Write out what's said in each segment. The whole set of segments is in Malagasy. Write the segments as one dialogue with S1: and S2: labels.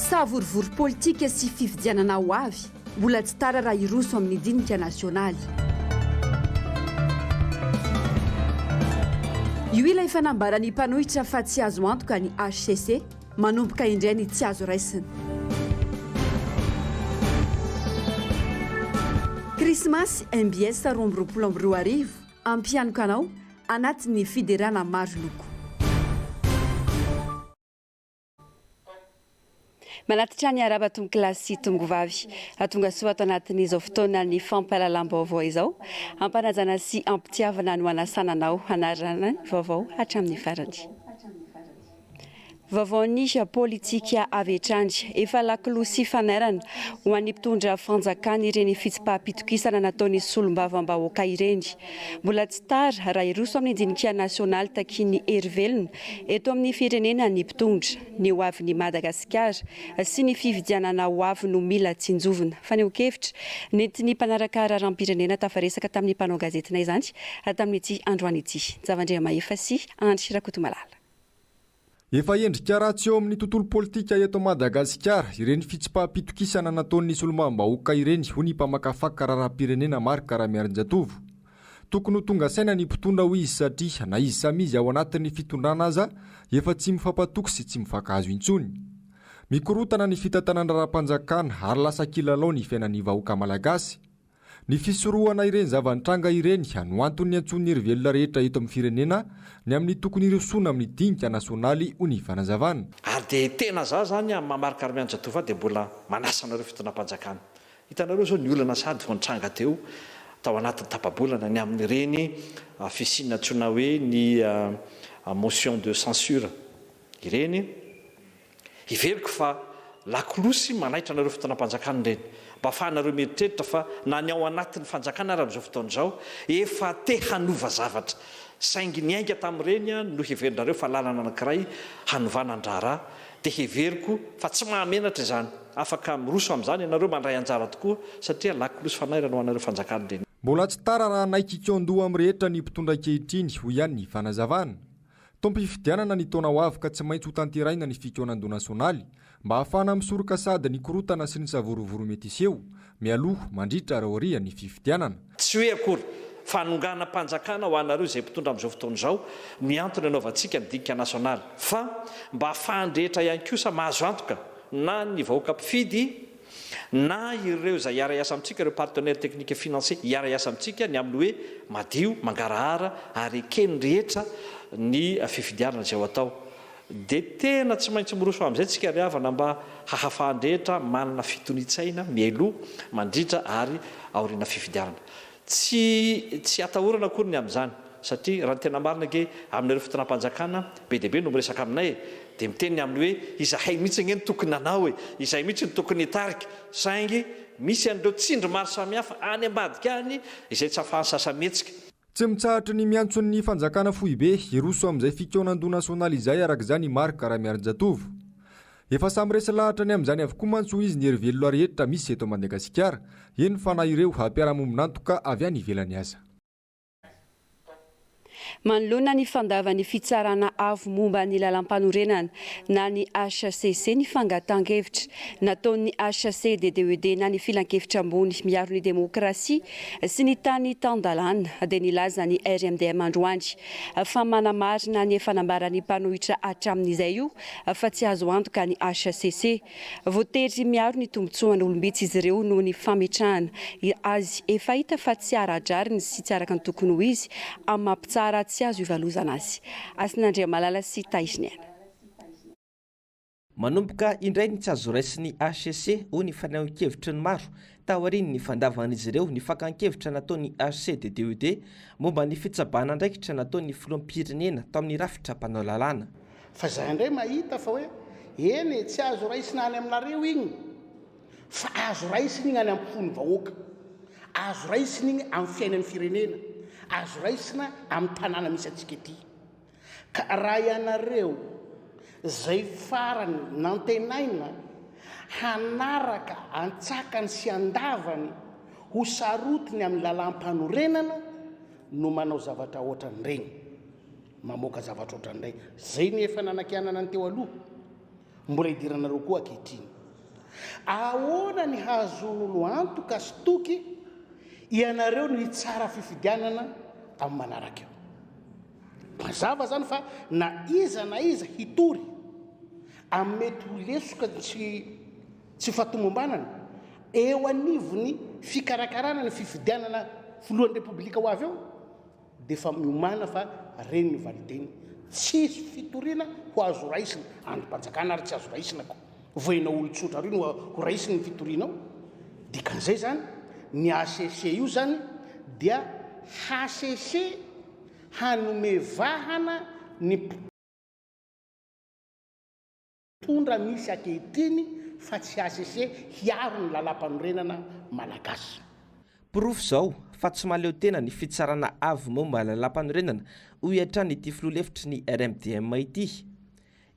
S1: Savorovoro politika sy fifidianana ho avy, mbola tsy tara raha hiroso amin'ny dinika nasionaly. Io ilay fanambaran'ny mpanohitra fa tsy azo antoka ny hcc, manomboka indray ny tsy azo raisina. Krismasy mbs 2022, hampianoka anao anatin'ny fiderana maro loko. Manatitra ny arahaba tompokolahy sy tongovavy. Tonga soa ato anatin'izao fotoanan'ny fampahalalam-baovao izao. Ampanajana sy ampitiavana no anasana anao hanarahana ny vaovao hatramin'ny farany. Vaovaon'ny politika avy hatrany. Efa lakolosy fanairana ho an'ny mpitondra fanjakana ireny fitsipaham-pitokisana nataon'ny solombavambahoaka ireny. Mbola tsy tara raha hiroso amin'ny dinika nasionaly takian'ny hery velona eto amin'ny firenena ny mpitondra. Ny ho avin'i Madagasikara sy ny fifidianana ho avy no mila tsinjovina. Fanehoan-kevitra nentin'ny mpanaraka raharaham-pirenena tafaresaka tamin'ny mpanao gazetinay izany tamin'ity androany ity. Javandriamahefa sy Andry Rakotomalala.
S2: Efa endrika ratsy eo amin'ny tontolo politika eto Madagasikara ireny fitsipaham-pitokisana nataon'ny solombavambahoaka ireny, hoy ny mpamakafaka raharaham-pirenena Marc Ramiarinjatovo. Tokony ho tonga saina ny mpitondra, hoy izy, satria na izy samy izy ao anatin'ny fitondrana aza efa tsy mifampatoky sy tsy mifankahazo intsony. Mikorontana ny fitantanan-draharaham-panjakana ary lasa kilalao ny fiainan'ny vahoaka malagasy. Ny fisorohana ireny zava-nitranga ireny no antony niantsoan'ny herivelona rehetra eto amin'ny firenena ny amin'ny tokony hirosoana amin'ny dinika nasionaly, hoy ny fanazavana.
S3: Ary dia tena za zany amin'ny maha Marc Ramianjatovo ahy dia mbola manasa anareo fitondram-panjakana. Hitanareo izao ny olana sady vao nitranga teo tao anatin'ny tapa-bolana ny amin'ireny fisiana antsoina hoe ny motion de censure ireny. Heveriko fa lakolosy manaitra anareo fitondram-panjakana ireny, mba afahanareo mieritreritra fa na ny ao anatin'ny fanjakana ary amin'izao fotoana izao efa te hanova zavatra, saingy niainga tamin'ireny no heverinareo fa lalana anankiray hanovana ny raharaha, dia heveriko fa tsy mahamenatra izany, afaka miroso amin'izany ianareo mandray anjara tokoa satria lakolosy fanairana ho anareo fanjakana ireny.
S2: Mbola tsy tara raha hanaiky hikaon-doha amin'ny rehetra ny mpitondra ankehitriny, hoy ihany ny fanazavana. Taom-pifidianana ny taona ho avy ka tsy maintsy hotanterahina ny fikaonandoha nasionaly mba hahafahana misoroka sahady ny korontana sy ny savorovoro mety hiseho, mialoha, mandritra ary aorian'ny fifidianana.
S3: Tsy hoe akory fanonganam-panjakana ho anareo izay mpitondra amin'izao fotoana izao ny antony anaovantsika ny dinika nasionaly fa mba hahafahan'ny rehetra ihany kosa mahazo antoka na ny vahoaka mpifidy na ireo izay hiara-hiasa amintsika, ireo partenaires techniques et financiers hiara-hiasa amintsika ny amin'ny hoe madio, mangarahara ary eken'ny rehetra ny fifidianana izay ho atao. Dia tena tsy maintsy miroso amin'izay tsika ry havana mba hahafahan-drehetra manana fitonian-tsaina mialoha, mandritra ary aoriana fifidianana. Tsy tsy atahorana akory ny amin'izany satria raha ny tena marina ange aminareo fitondram-panjakana be dia be no miresaka aminay e! dia miteny ny amin'ny hoe izahay mihitsy ange no tokony nanao e! izahay mihitsy no tokony hitarika saingy misy an'ireo tsindry maro samihafa any ambadika any izay tsy ahafahan'ny sasa-mihetsika.
S2: Tsy mitsahatra ny miantso ny fanjakana foibe hiroso amin'izay fikaonandoha nasionaly izay araka izany i Marc Ramiarinjatovo. Efa samy resy lahatra ny amin'izany avokoa mantsy hoy izy ny hery velona rehetra misy eto Madagasikara, eny fa na ireo mpiara-mombon'antoka avy any ivelany aza.
S1: Manoloana ny fandavan'ny Fitsarana Avo momba ny Lalàmpanorenana na ny hcc ny fangatahan-kevitra nataon'ny HCDDED na ny Filankevitra Ambony miaro ny Demokrasia sy ny Tany tan-dalàna dia nilaza ny RMDM androany fa manamarina ny efa nambaran'ny mpanohitra hatramin'izay io fa tsy azo antoka ny hcc. Voatery miaro ny tombontsoan'olom-bitsy izy ireo noho ny fametrahana azy efa hita fa tsy ara-drariny sy tsy araka ny tokony ho izy amin'ny maha mpitsara tsy azo ivalozana azy. Hasinandriamalala sy Tahiriniaina.
S4: Manomboka indray ny tsy azo raisin'ny hcc, hoy ny fanehoan-kevitry ny maro, taorian'ny fandavan'izy ireo ny fakan-kevitra nataon'ny HCDDED momba ny fitsabahana andraikitra nataon'ny filoham-pirenena tamin'ny rafitra mpanao lalàna.
S5: Fa izahay indray mahita fa hoe eny e, tsy azo raisina any aminareo igny fa azo raisina igny any am-pon'ny vahoaka, azo raisina igny amin'ny fiainan'ny firenena, azo raisina amin'ny tanàna misy antsika ety. Ka raha ianareo izay farany nantenaina hanaraka an-tsakany sy an-davany ho sarotiny amin'ny lalàm-panorenana no manao zavatra ohatran'ireny, mamoaka zavatra ohatran'ireny, izay ny efa nanakianana ny teo aloha, mbola idiranareo koa ankehitriny. Ahoana ny hahazoan'olo antoka sy toky ianareo no hitsara fifidianana amin'ny manaraka eo? Mazava izany fa na iza na iza hitory amin'ny mety ho lesoka tsy tsy fahatomombanana eo anivon'ny fikarakarana ny fifidianana filohan'ny Repoblika ho avy eo dia efa miomàna fa reny ny valinteny. Tsisy fitoriana ho azo raisina, andrim-panjakana ary tsy azo raisina ko. Vao ianao olon-tsotra ary no ho raisiny ny fitorianao. Dikan'izay izany, ny hcc io izany dia hcc hanome vahana ny mpitondra misy ankehitriny fa tsy hcc hiaro ny lalàmpanorenana malagasy.
S4: Porofo izao fa tsy mahaleo tena ny Fitsarana Avo momba ny Lalàmpanorenana, hoy hatrany ity filoha lefitry ny RMDM ity.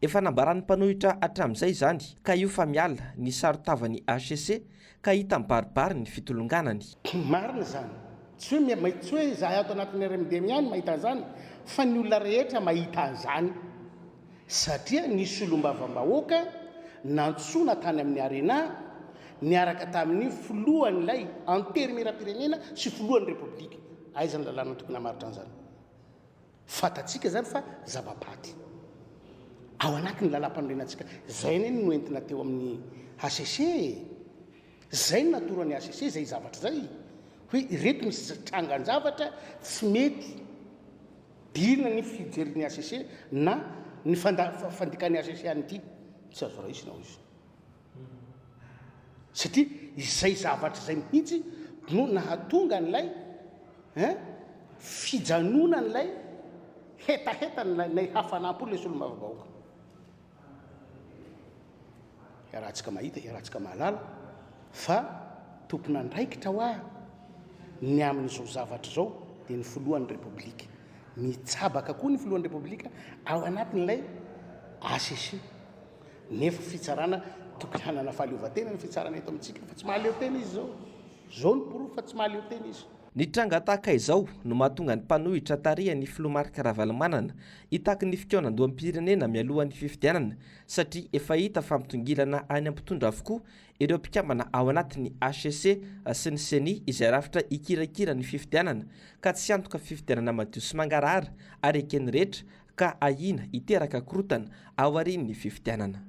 S4: Efa nambaran'ny mpanohitra hatramin'izay izany ka io fa miala ny saron-tavan'ny hcc ka hita mibaribary ny fitolonganany.
S5: Marina izany. Tsy hoe mi, tsy hoe izahay ato anatin'ny RMDM ihany mahita an'izany fa ny olona rehetra mahita an'izany. Satria ny solombavambahoaka nantsoina tany amin'ny Arena niaraka tamin'ny filohan'ilay Antenimierampirenena sy filohan'ny Repoblika. Aiza ny lalàna tokony hamaritra an'izany? Fantatsika izany fa zava-paty ao anatin'ny lalàmpanorenantsika. Izay anie no noentina teo amin'ny hcc e! Izay no natoro an'ny hcc izay zavatra izay, hoe ireto misy trangan-javatra tsy mety dirina ny fijerin'ny hcc na ny fandikan'ny hcc an'ity. Tsy azo raisina hoy izy. Satria izay zavatra izay mihitsy no nahatonga an'ilay hein, fijanonan'ilay hetaheta n'ilay hafanam-po ilay solombavambahoaka. Iarahantsika mahita, iarahantsika mahalala fa tompon'andraikitra hoa ny amin'izao zavatra izao dia ny filohan'ny Repoblika. Mitsabaka koa ny filohan'ny Repoblika ao anatin'ilay HCC. Nefa fitsarana tokony hanana fahaleovantena ny fitsarana eto amintsika fa tsy mahaleo tena izy izao. Izao no porofo fa tsy mahaleo tena izy.
S4: Ny tranga tahaka izao no mahatonga ny mpanohitra tarihan'ny filoha Marc Ravalomanana hitaky ny fikaonandoham-pirenena mialohan'ny fifidianana satria efa hita fa mitongilana any am-pitondra avokoa ireo mpikambana ao anatin'ny hcc sy ny ceni izay rafitra hikirakira ny fifidianana ka tsy antoka fifidianana madio sy mangarahara ary eken'ny rehetra ka ahiana hiteraka korontana aorian'ny fifidianana.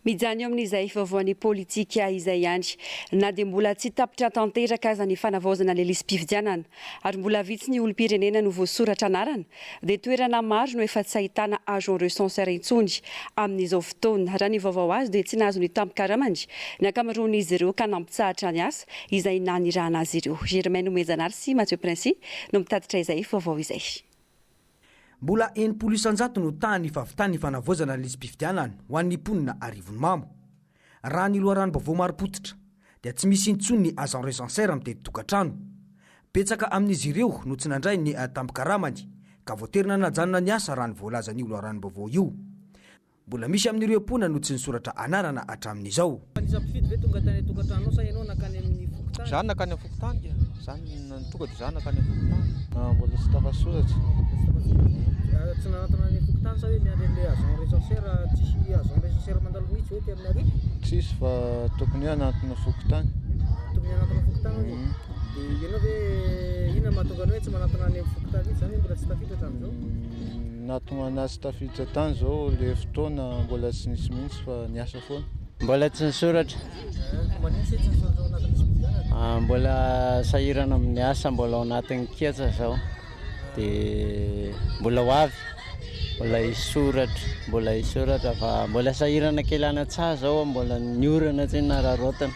S1: Mijanona eo amin'izay vaovaon'ny politika izay ihany. Na dia mbola tsy tapitra tanteraka aza ny fanavaozana ny lisi-pifidianana ary mbola vitsy ny olom-pirenena no voasoratra anarana dia toerana maro no efa tsy ahitana agent recenseur intsony amin'izao fotoana. Raha ny vaovao azo dia tsy nahazo ny tambin-karamany ny ankamaroan'izy ireo ka nampitsahatra ny asa izay nanirahana azy ireo. Germain Nomenjanahary sy Mathieu Princi no mitatitra izay vaovao izay.
S6: Mbola 60% no tahan'ny fahavitan'ny fanavaozana ny lisi-pifidianana ho an'ny mponina Arivonimamo. Raha ny loharanom-baovao marim-pototra dia tsy misy intsony ny agent recenseur mitety tokantrano. Betsaka amin'izy ireo no tsy nandray ny tambin-karamany ka voatery nanajanona ny asa raha ny voalazan'io loharanom-baovao io. Mbola misy amin'ireo mponina no tsy nisoratra anarana hatramin'izao.
S7: Anisan'ny mpifidy ve tonga tany an-tokantranonao sa ianao nankany amin'ny fokontany?
S8: Za nankany amin'ny fokontany ka, za tonga dia za nankany amin'ny fokontany. Mbola tsy tafasoratra.
S7: Tsy tafasoratra. Tsy nanantona any fokontany sa hoe miandry an'ilay agent recenseur, tsisy agent recenseur mandalo mihitsy ve aty aminareo?
S8: Tsisy fa tokony hoe hanantona fokontany.
S7: Tokony hanantona fokontany hono? Dia ianao ve inona no mahatonga anao hoe tsy manantona any amin'ny fokontany mihitsy izany hoe mbola tsy tafiditra hatramin'izao?
S8: Nahatonga anahy tsy tafiditra tany zao le fotoana mbola tsy nisy mihitsy fa niasa foana.
S9: Mbola tsy nisoratra. Mbola sahirana amin'ny asa, mbola ao anatin'ny ketsa zao. Dia mbola ho avy, mbola hisoratra, mbola hisoratra fa mbola sahirana kely any an-tsaha zao, mbola ny orana tsy nararaotina.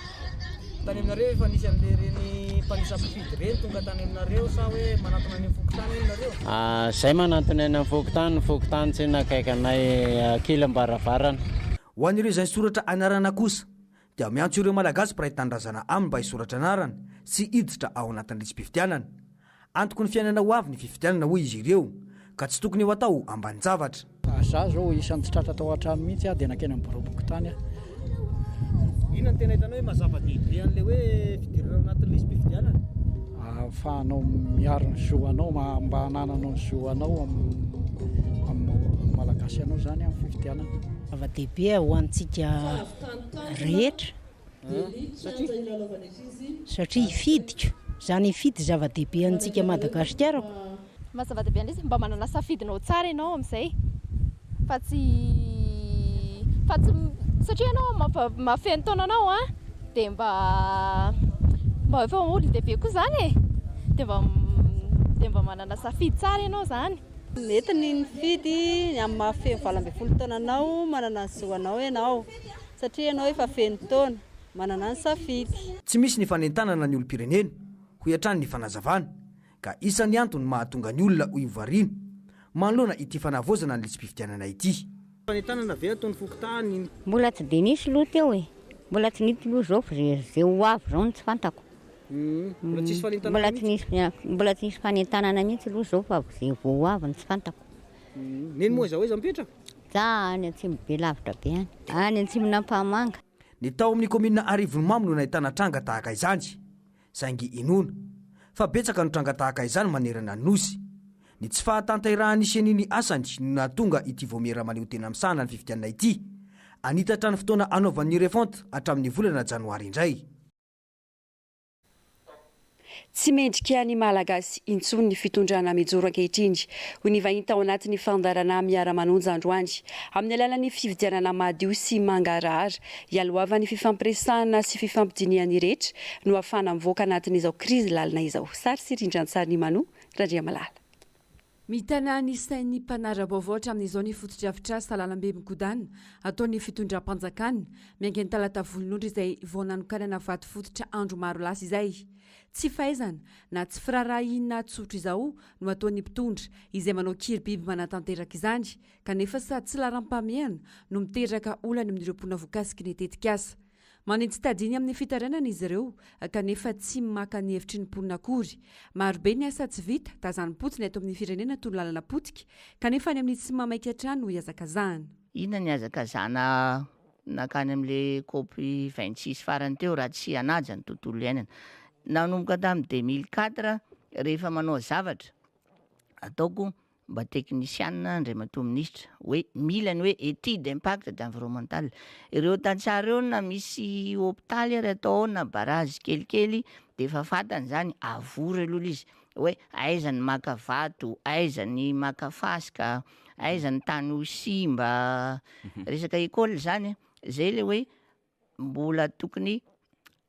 S7: Tany aminareo efa nisy an'le reny mpanisa mpifidy reny tonga tany aminareo sa hoe manantona any amin'ny fokontany hono nareo?
S9: Zay manantona eny amin'ny fokontany, ny fokontany tsy akaiky anay ankilam-baravarana.
S6: Ho an'ireo izay nisoratra anarana kosa dia miantso ireo Malagasy mpiray tanindrazana aminy mba hisoratra anarana sy hiditra ao anatin'ny lisi-pifidianana. Antoky ny fiainana ho avy ny fifidianana hoy izy ireo ka tsy tokony ho atao ambanin-javatra.
S10: Za zao isan'ny tsy tratra tao an-trano mihitsy aho dia nankeny amin'ny biraom-pokontany aho.
S7: Inona no tena hitanao hoe maha zava-dehibe an'ilay hoe fidirana ao anatin'ny lisi-pifidianana?
S10: Ahafahanao miaro ny zo anao, mba hanananao ny zo anao amin'ny maha. Malagasy anao izany amin'ny fifidianana.
S11: Zava-dehibe ho antsika rehetra satria hifidiko, izany hifidy zava-dehibe antsika Madagasikarako.
S12: Maha zava-dehibe an'ilay izy mba manana safidinao tsara ianao amin'izay fa tsy fa tsy satria ianao mahafeno taonanao an dia mba mba efa olon-dehibe koa izany e dia mba dia mba manana safidy tsara ianao izany.
S13: Mety ny mifidy ny amin'ny mahafeno 18 taona anao, manana ny zo anao ianao satria ianao efa feno taona, manana ny safidy.
S6: Tsy misy ny fanentanana ny olom-pirenena, hoy hatrany ny fanazavana. ka isan'ny antony mahatonga ny olona ho variana manoloana ity fanavaozana ny lisi-pifidianana ity.
S7: Fanentanana ve ataon'ny fokontany?
S14: Mbola tsy dia nisy aloha teo e! Mbola tsy nity aloha izao fa izay ho avy izao no tsy fantako.
S7: Mbola tsisy fanentanana
S14: Mbola tsy nisy mbola tsy nisy fanentanana mihitsy aloha izao fa izay vao ho avy no tsy fantako.
S7: Neny moa aiza ho aiza mipetraka?
S14: Za any atsimo be lavitra be any. Any atsimon'Ampahamanga.
S6: Ny tao amin'ny kaominina Arivonimamo no nahitana tranga tahaka izany. Saingy inoana fa betsaka no tranga tahaka izany manerana ny Nosy. Ny tsy fahatanterahan'ny Ceni ny asany no nahatonga ity vaomiera maneho tena misahana ny fifidianana ity hanitatra ny fotoana hanaovany ny refonte hatramin'ny volana janoary indray.
S1: Tsy mendrika ny Malagasy intsony ny fitondrana mijoro ankehitriny, hoy ny vahiny tao anatin'ny fandaharana Miara-manonja androany. Amin'ny alalan'ny fifidianana madio sy mangarahara, Ialohavan'ny fifampiresahana sy fifampidinihan'ny rehetra no ahafahana mivoaka anatin'izao krizy lalina izao. Sary sy rindran-tsarin'i Manu Randriamalala. Mitana ny sain'ny mpanara-baovao hatramin'izao ny fotodrafitrasa lalambe migodàna ataon'ny fitondram-panjakana, miainga eny Talata Volonondry izay vao nanokanana vato fototra andro maro lasa izay. Tsy fahaizana na tsy firaharahiana tsotra izao no ataon'ny mpitondra izay manao kiribiby manatanteraka izany kanefa sady tsy laharam-pahamehana no miteraka olana amin'ireo mponina voakasiky ny tetikasa. Manitsy-tadiny amin'ny fitarainana izy ireo kanefa tsy maka ny hevitry ny mponina akory. Marobe ny asa tsy vita, tazanim-potsiny eto amin'ny firenena toy ny lalana potika, kanefa any amin'ny tsy mamaika hatrany no ihazakazahana.
S15: Inona ny hazakazahana nankany amin'ilay cop 26 farany teo raha tsy hanaja ny tontolo iainana? Nanomboka tamin'ny 2004 rehefa manao zavatra ataoko mba teknisianina Andriamatoa Minisitra hoe mila ny hoe étude d'impact d'environnemental. Ireo tantsaha ireo na misy hopitaly ary atao ao na barazy kelikely dia efa fantany izany, avory aloha ilay izy hoe aiza ny maka vato, aiza ny maka fasika, aiza ny tany ho simba, resaka école izany, izay ilay hoe Mbola tokony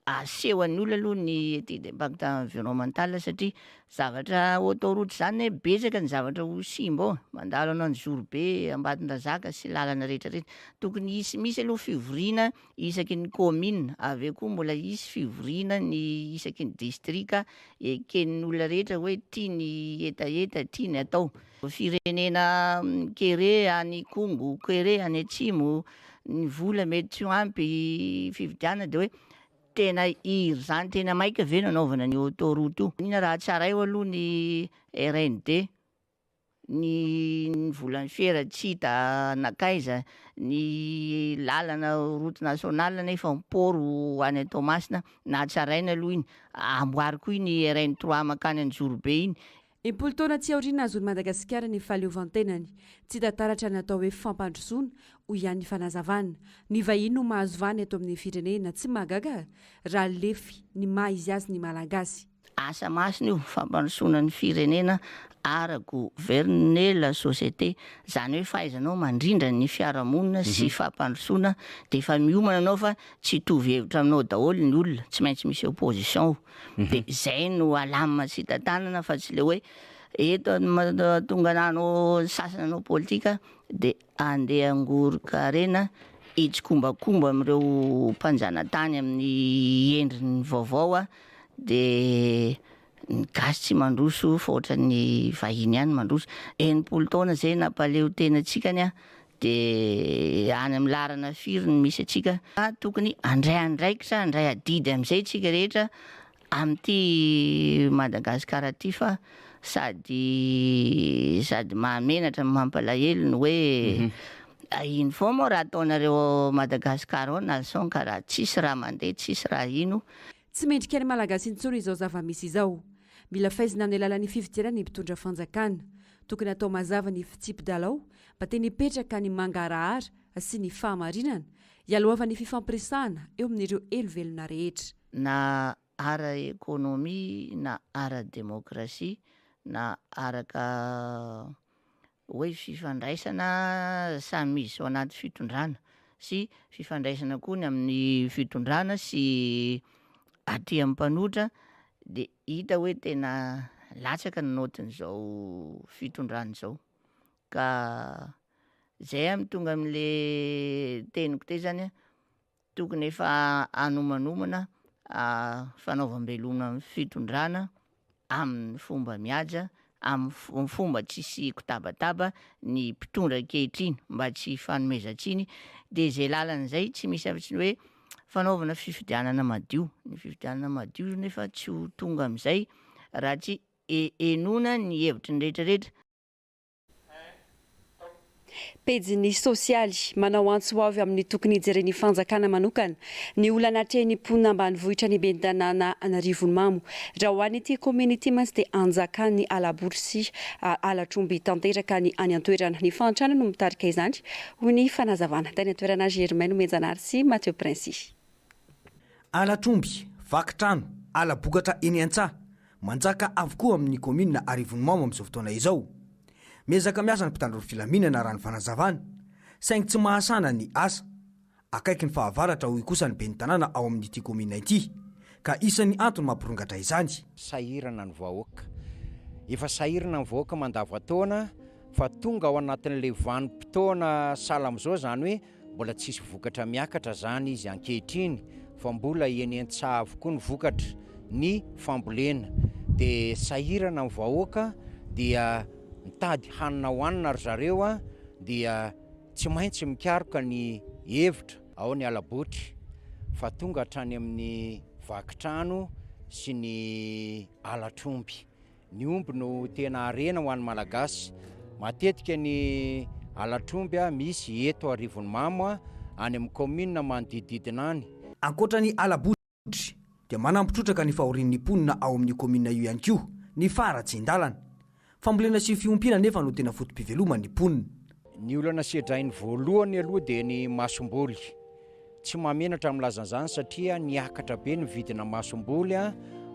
S15: aseho an'ny olona aloha ny étude d'impact environnemental satria zavatra autoroute zany anie betsaka ny zavatra ho simba ao, mandalo anao Anjozorobe, Ambatondrazaka sy lalana rehetra rehetra, tokony hisy misy aloha fivoriana isaky ny commune, avy eo koa mbola hisy fivoriana ny isaky ny distrika eken'ny olona rehetra hoe ty ny hetaheta, ty ny atao. Firenena kere any Congo, kere any atsimo, ny vola mety tsy ho ampy fividianana de hoe tena iry zany tena maika ve no anaovana an'io autoroute io? Inona raha tsaraio aloha ny RND, ny ny volan'ny fera tsy hita nankaiza, ny lalana route nationale nefa mi-port ho any Toamasina, na tsaraina aloha iny, amboary koa iny RN trois mankany Anjozorobe iny.
S1: Impolo taona aty aoriana nahazoan'i Madagasikara ny fahaleovantenany. Tsy hita taratra ny atao hoe fampandrosoana, hoy ihany ny fanazavana. Ny vahiny no mahazo vahana eto amin'ny firenena. Tsy mahagaga raha lefy ny maha izy azy ny Malagasy.
S15: Asa masina io fampandrosoana ny firenena ara gouverner la société zany hoe fahaizanao mandrindra ny fiarahamonina sy fampandrosoana de efa miomana anao fa tsy hitovy hevitra aminao daholo ny olona tsy maintsy misy opposition ao De zay no alamina sy tantanana fa tsy le hoe eto tonga nanao ny sasany nanao politika de andeha hangoron-karena hitsikombakomba amin'ireo mpanjanatany amin'ny endriny vaovao a, de ny gasy tsy mandroso fa ohatran'ny vahiny ihany mandroso. 60 taona zay nampaleo tena antsika anie de any amin'ny laharana firy no misy antsika? Tokony handray andraikitra, handray adidy amin'izay isika rehetra amin'ity Madagasikara ity fa sady sady mahamenatra no mampalahelo ny hoe ino foana moa raha ataonareo ao Madagasikara ao nation ka raha tsisy raha mandeha, tsisy raha ino.
S1: Tsy mendrika ny Malagasy intsony izao zava-misy izao. Mila faizina amin'ny alalan'ny fifidianana ny mpitondra fanjakana. Tokony atao mazava ny fitsipi-dalao mba tena hipetraka ny mangarahara sy ny fahamarinana, hialohavan'ny fifampiresahana eo amin'ireo elo velona rehetra.
S15: Na ara-ekonomia na ara-demokrasia na araka hoe fifandraisana samy izy ao anaty fitondrana sy fifandraisana koa ny amin'ny fitondrana sy aty amin'ny mpanohitra de hita hoe tena latsaka ny naotin'izao fitondrana izao ka zay aho no tonga am'le teniko teo zany a. Tokony efa hanomanomana fanaovam-beloma ny fitondrana amin'ny fomba mihaja, amin'ny fomba tsisy kitabataba ny mpitondra ankehitriny mba tsy hifanomezan-tsiny, dia izay lalana izay tsy misy afa-tsy ny hoe fanaovana fifidianana madio, ny fifidianana madio nefa tsy ho tonga amin'izay raha tsy henoina ny hevitry ny rehetra rehetra.
S1: Pejiny sosialy, manao antso avy amin'ny tokony hijeren'ny fanjakana manokana ny olana atrehin'ny mponina ambanivohitra ny ben'ny tanàna Anarivonimamo. Raha ho an'ity kaominina ity mantsy dia anjakan'ny hala-botry sy halatr'omby tanteraka ny any an-toerana. Ny fahantrana no mitarika izany, hoy ny fanazavana. Tany an-toerana Germain Nomenjanahary sy Mathieu Princy.
S6: Halatr'omby, vaky trano, hala-bokatra eny an-tsaha. Manjaka avokoa amin'ny kaominina Arivonimamo amin'izao fotoana izao. Miezaka miasa ny mpitandro ny filaminana raha ny fanazavana, saingy tsy mahasana ny asa. Akaiky ny fahavaratra hoy kosa ny ben'ny tanàna ao amin'ity kaominina ity, ka isan'ny antony mampirongatra izany.
S16: Sahirana ny vahoaka. Efa sahirana ny vahoaka mandavantaona fa tonga ao anatin'ilay vanim-potoana sahala amin'izao izany hoe Mbola tsisy vokatra miakatra zany izy ankehitriny fa mbola eny antsaha avokoa ny vokatra, ny fambolena. De sahirana ny vahoaka dia mitady hanina hohanina ry zareo a, dia tsy maintsy mikaroka ny hevitra. Ao ny ala-botry fa tonga hatrany amin'ny vaky trano sy ny halatr'omby. Ny omby no tena harena ho an'ny Malagasy. Matetika ny halatr'omby misy eto Arivonimamo, any amin'ny kaominina manodidididina any.
S6: Ankoatra ny hala-botry dia manampy trotraka ny fahorian'ny mponina ao amin'io kaominina io ihany koa ny faharatsian-dalana. Fambolena sy fiompiana anefa no tena foto-piveloman'ny mponina.
S16: Ny olana sedrainy voalohany aloha dia ny masomboly. Tsy mahamenatra ny milaza an'izany satria niakatra be ny vidina masomboly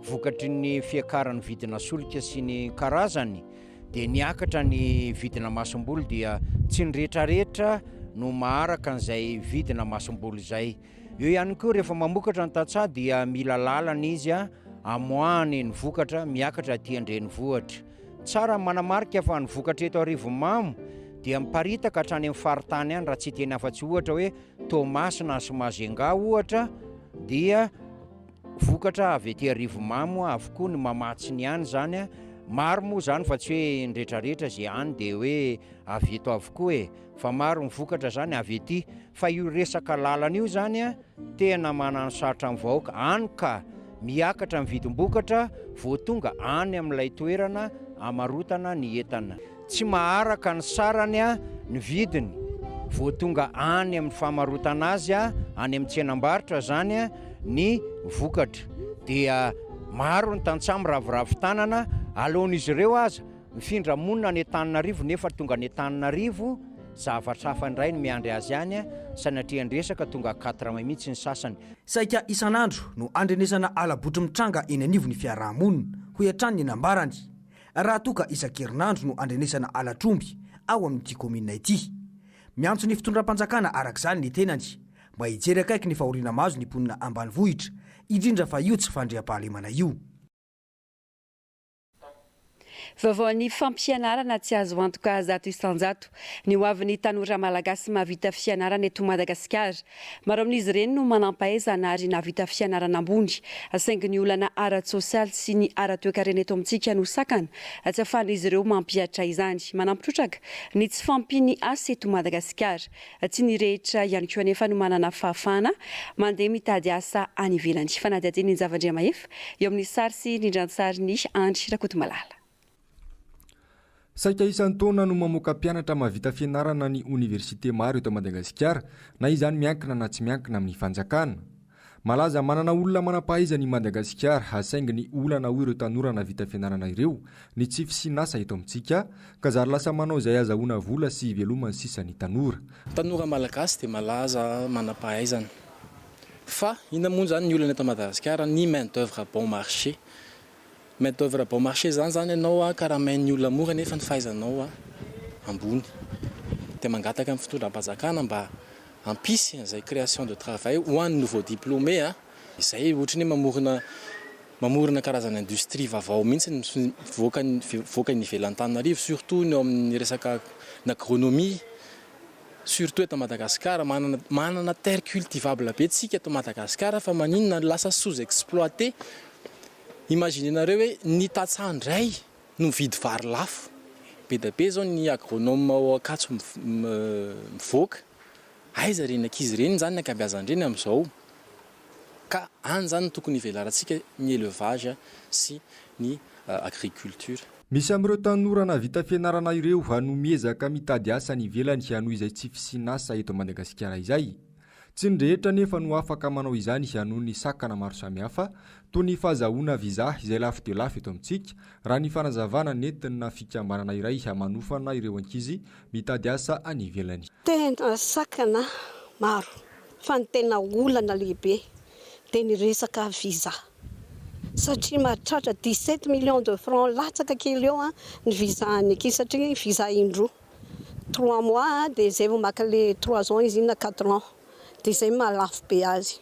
S16: vokatry ny fiakaran'ny vidina solika sy ny karazany dia niakatra ny vidina masomboly dia tsy ny rehetrarehetra no maharaka an'izay vidina masomboly izay. Eo ihany koa rehefa mamokatra ny tantsaha dia mila lalana izy amoahany ny vokatra miakatra aty an-drenivohitra. Tsara ny manamarika fa ny vokatra eto Arivonimamo dia miparitaka hatrany amin'ny faritany any raha tsy hiteny afa-tsy ohatra hoe Toamasina sy Majunga ohatra dia vokatra avy aty Arivonimamo avokoa ny mamatsy ny any izany. Maro moa izany fa tsy hoe ny rehetrarehetra izay any dia hoe avy eto avokoa e, fa maro ny vokatra izany avy aty. Fa io resaka lalana io izany tena manano sarotra amin'ny vahoaka, any ka miakatra ny vidim-bokatra vao tonga any amin'ilay toerana amarotana ny entana. Tsy maharaka ny sarany ny vidiny vao tonga any amin'ny famarotana azy any amin'ny tsenam-barotra izany ny vokatra. Dia maro ny tantsaha miraviravy tanana, aleon'izy ireo aza mifindra monina any Antananarivo nefa tonga any Antananarivo zavatra hafa indray no miandry azy any, sanatrian-dresaka tonga quatre mai mihitsy ny sasany.
S6: Saika isan'andro no andrenesana hala-botry mitranga eny anivon'ny fiaraha-monina, hoy hatrany ny nambarany. Raha toa ka isan-kerinandro no andrenesana halatr'omby ao amin'ity kaominina ity. Miantso ny fitondram-panjakana araka izany ny tenany mba hijery akaiky ny fahoriana mahazo ny mponina ambanivohitra, indrindra fa io tsy fandriampahalemana io.
S1: Vaovaon'ny fampianarana tsy azo antoka 100% ny ho avin'ny tanora malagasy mahavita fianarana eto Madagasikara. Maro amin'izy ireny no manampahaizana ary nahavita fianarana ambony, saingy ny olana ara-tsosialy sy ny ara-toekarena eto amintsika no sakana tsy ahafahan'izy ireo mampihatra izany. Manampy trotraka ny tsy fahampian'ny asa eto Madagasikara. Tsy ny rehetra ihany koa anefa no manana fahafahana mandeha mitady asa any ivelany. Fanadihadian'i Njava Andriamahefa eo amin'ny sary sy rindran-tsarin'i Andry Rakotomalala.
S2: Saika isan-taona no mamoaka mpianatra mahavita fianarana ny oniversite maro eto Madagasikara, na izany miankina na tsy miankina amin'ny fanjakana. Malaza manana olona manam-pahaizana i Madagasikara, saingy ny olana hoy ireo tanora nahavita fianarana ireo, ny tsy fisian'asa eto amintsika, ka zary lasa manao izay azahoana vola sy hivelomany sisa ny tanora.
S17: Tanora malagasy dia malaza manam-pahaizana. Fa inona moa izany ny olana eto Madagasikara? Ny main d'oeuvre bon marché. Main d'oeuvre bon marché zany zany ianao karamain'ny olona mora nefa ny fahaizanao ambony. Dia mangataka amin'ny fitondram-panjakana mba hampisy an'izay création de travail ho an'ny nouveau diplômé a. Izay ohatran'ny hoe mamorona mamorona karazana industrie vaovao mihitsy mivoaka mivoaka ny ivelan'Antananarivo surtout ny eo amin'ny resaka ny agronomie. Surtout eto Madagascar, manana manana terre cultivable be tsika eto Madagascar fa maninona no lasa sous exploité? Imaginez-nareo hoe ny tantsaha indray no mividy vary lafo. Be dia be zao ny agronome ao Ankatso mivoaka. Aiza ireny ankizy ireny zany ny ankabeazan'ireny amin'izao? Ka any zany no tokony hivelarantsika ny élevage sy ny agriculture.
S2: Misy amin'ireo tanora nahavita fianarana ireo no miezaka mitady asa any ivelany noho izay tsy fisian'asa eto Madagasikara izay. Tsy ny rehetra anefa no afaka manao izany noho ny sakana maro samihafa toy ny fahazahoana visa izay lafo dia lafo eto amintsika, raha ny fanazavana nentina fikambanana iray manofana ireo ankizy mitady asa any ivelany.
S18: Tena sakana maro fa ny tena olana lehibe dia ny resaka visa satria mahatratra 17 millions de francs latsaka kely eo ny visa an'ny ankizy satria visa indroa, trois mois dia izay vao maka le trois ans izy iny na quatre ans dia izay mahalafo be azy.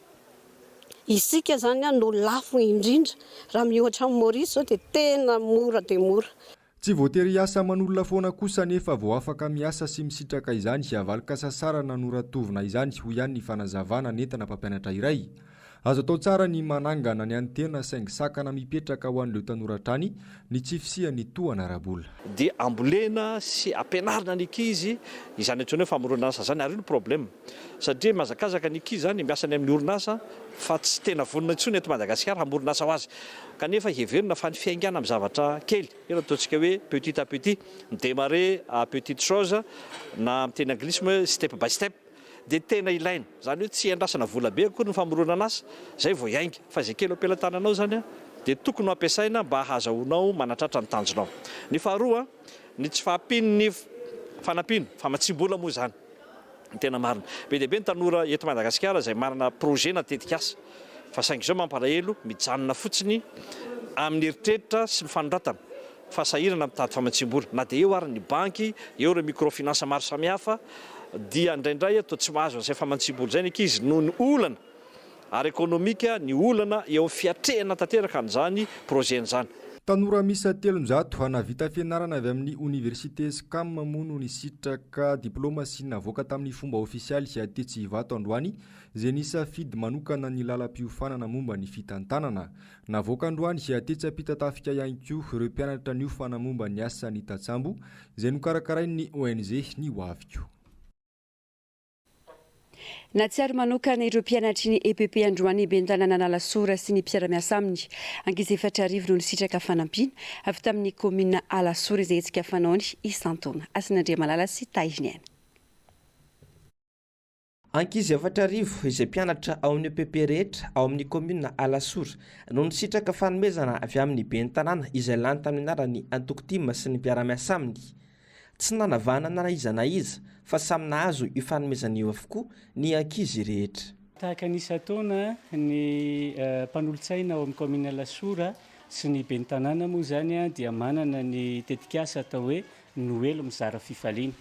S18: Isika izany no lafo indrindra raha miohatra amin'i Maurice izao dia tena mora dia mora.
S2: Tsy voatery hiasa aman'olona foana kosa anefa vao afaka miasa sy misitraka izany valin-kasasarana noratovina izany, hoy ihany ny fanazavana nentina mpampianatra iray. Azo atao tsara ny manangana ny an'ny tena saingy sakana mipetraka ho an'ireo tanora hatrany ny tsy fisian'ny tohana ara-bola.
S3: Dia ambolena sy ampianarina ny ankizy izany antsoina hoe famoronana asa izany ary io no problème satria mihazakazaka ny ankizy izany miasa any amin'ny orinasa fa tsy tena vonona intsony eto Madagasikara hamorona asa ho azy kanefa heverina fa ny fiaingàna amin'ny zavatra kely, io no ataontsika hoe petit à petit, mi-démarrer à petite chose na amin'ny teny anglisy moa hoe step by step dia tena ilaina, izany hoe tsy iandrasana vola be akory ny famoronana asa izay vao hiainga fa izay kely eo am-pelatananao izany dia tokony ho ampiasaina mba hahazahoanao manatratra ny tanjonao. Ny faharoa, ny tsy fahampian'ny fanampiana, famatsiam-bola moa izany. Ny tena marina. Be dia be ny tanora eto Madagasikara izay manana projet na tetikasa fa saingy izao mampalahelo mijanona fotsiny amin'ny eritreritra sy ny fanoratana fa sahirana mitady famatsiam-bola. Na dia eo ary ny banky, eo ireo microfinance maro samihafa dia indraindray toa tsy mahazo an'izay famatsiam-bola izay ny ankizy noho ny olana ara-ekonomika ny olana eo amin'ny fiatrehana tanteraka an'izany projet izany.
S2: Tanora miisa 300 nahavita fianarana avy amin'ny oniversite Scam moa no nisitraka diplaoma sy navoaka tamin'ny fomba ofisialy tetsy Ivato androany izay nisafidy manokana ny lalam-piofanana momba ny fitantanana. Navoaka androany tetsy Ampitatafika ihany koa ireo mpianatra niofana momba ny asan'ny tantsambo izay nokarakarain'ny ONG Ny Hoaviko.
S1: Nahatsiaro manokana ireo mpianatry ny EPP androany ny ben'ny tanànan'Alasora sy ny mpiara-miasa aminy. Ankizy 4000 no nisitraka fanampiana avy tamin'ny kaominina Alasora izay hetsika fanaony isan-taona. Hasina Andriamalala sy Tahiniaina.
S4: Ankizy 4000 izay mpianatra ao amin'ny EPP rehetra ao amin'ny kaominina Alasora no nisitraka fanomezana avy amin'ny ben'ny tanàna izay lany tamin'ny anaran'ny antoko tim sy ny mpiara-miasa aminy. Tsy nanavahana na iza na iza fa samy nahazo io fanomezana io avokoa ny ankizy rehetra.
S19: Tahaka ny isan-taona, ny mpanolotsaina ao amin'ny kaominina Alasora sy ny ben'ny tanàna moa izany dia manana ny tetikasa atao hoe Noely mizara fifaliana.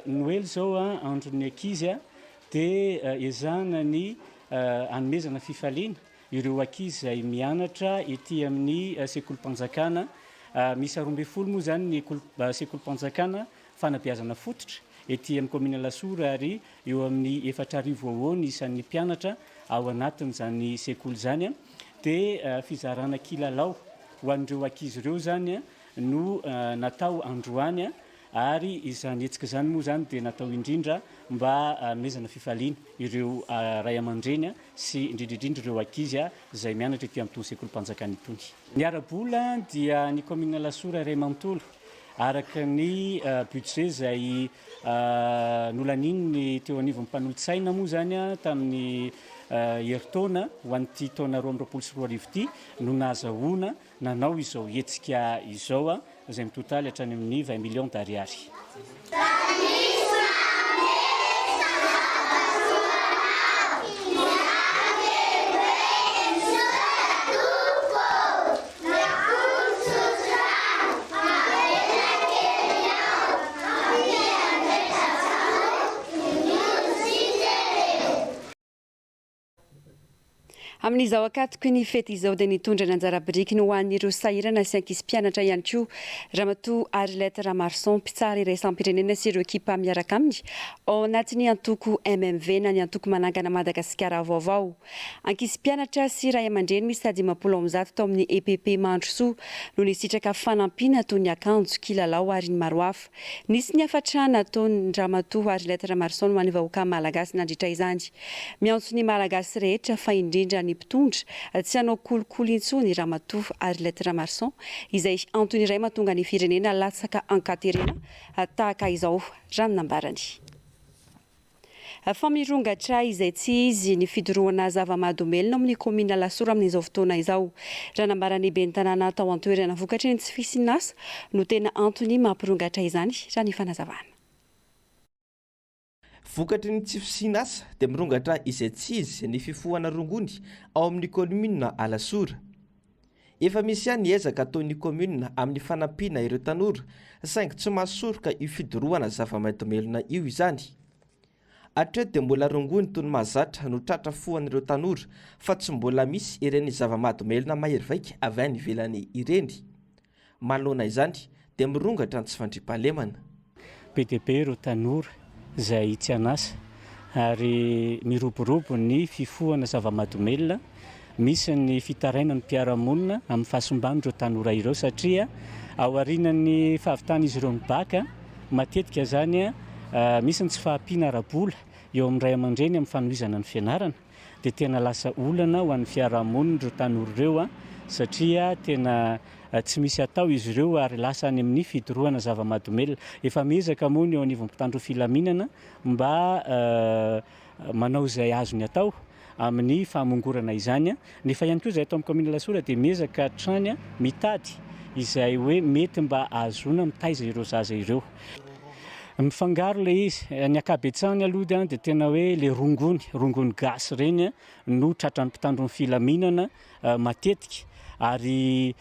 S19: Noely izao andron'ny ankizy dia ezahana ny hanomezana fifaliana ireo ankizy izay mianatra ety amin'ny sekolim-panjakana. Miisa 12 moa izany ny sekolim-panjakana fanabeazana fototra ety amin'ny kaominina Alasora ary eo amin'ny 4000 eo ho eo ny isan'ny mpianatra ao anatin'izany sekoly izany. Dia fizarana kilalao ho an'ireo ankizy ireo izany no natao androany ary izany hetsika izany moa izany dia natao indrindra mba hanomezana fifaliana ireo ray aman-dreny sy indrindra indrindra ireo ankizy izay mianatra ety amin'itony sekolim-panjakana itony. Ny ara-bola dia ny kaominina Alasora iray manontolo. Araka ny budget izay nolanian'ny teo anivon'ny mpanolotsaina moa izany tamin'ny herintaona ho an'ity taona 2022 ity no nahazahoana nanao izao hetsika izao izay mitotaly hatrany amin'ny 20 millions d'ariary.
S1: Amin'izao ankatoky ny fety izao dia nitondra ny anjara birikiny ho an'ireo sahirana sy ankizy mpianatra ihany koa Ramatoa Arlette Ramarson, mpitsara iraisam-pirenena sy ireo ekipa miaraka aminy ao anatin'ny antoko MMV na ny antoko Manangana Madagasikara Vaovao. Ankizy mpianatra sy ray aman-dreny miisa 150 tao amin'ny EPP Mandrosoa no nisitraka fanampiana toy ny akanjo, kilalao ary ny maro hafa. Nisy ny hafatra nataon-dRamatoa Arlette Ramarson ho an'ny vahoaka Malagasy nandritra izany. Miantso ny Malagasy rehetra fa indrindra ny mpitondra tsy hanao kolikoly intsony Ramatoa Arlette Ramarson izay antony iray mahatonga ny firenena latsaka an-katerena tahaka izao raha ny nambarany. Fa mirongatra izay tsy izy ny fidorohana zava-mahadomelina ao amin'ny kaominina Alasora amin'izao fotoana izao. Raha nambaran'ny ben'ny tanàna tao an-toerana, vokatry ny tsy fisian'asa no tena antony mampirongatra izany, raha ny fanazavana.
S4: Vokatry ny tsy fisian'asa dia mirongatra izay tsy izy ny fifohana rongony ao amin'ny kaominina Alasora. Efa misy ihany ny ezaka ataon'ny kaominina amin'ny fanampiana ireo tanora saingy tsy mahasoroka io fidorohana zava-mahadomelina io izany. Hatreto dia mbola rongony toy ny mahazatra no tratra fohan'ireo tanora fa tsy mbola misy ireny zava-mahadomelina mahery vaika avy any ivelany ireny. Manoloana izany dia mirongatra ny tsy fandriampahalemana.
S19: Be dia be ireo tanora izay tsy an'asa ary miroborobo ny fifohana zava-mahadomelina. Misy ny fitarainan'ny mpiara-monina amin'ny fahasimban'ireo tanora ireo satria aorianan'ny fahavitan'izy ireo ny bac, matetika izany misy ny tsy fahampiana ara-bola eo amin'ny ray aman-dreny amin'ny fanohizana ny fianarana. dia tena lasa olana ho an'ny fiarahamonina ireo tanora ireo satria tena tsy misy atao izy ireo ary lasa any amin'ny fidorohana zava-mahadomelina. Efa miezaka moa ny eo anivon'ny mpitandro filaminana mba manao izay azony atao amin'ny famongorana izany nefa ihany koa izahay ato amin'ny kaominina Alasora dia miezaka hatrany mitady izay hoe mety mba ahazoana mitaiza ireo zaza ireo. Mifangaro ilay izy. Ny ankabetsahany aloha dia tena hoe ilay rongony, rongony gasy ireny no tratran'ny mpitandro ny filaminana matetika. Ary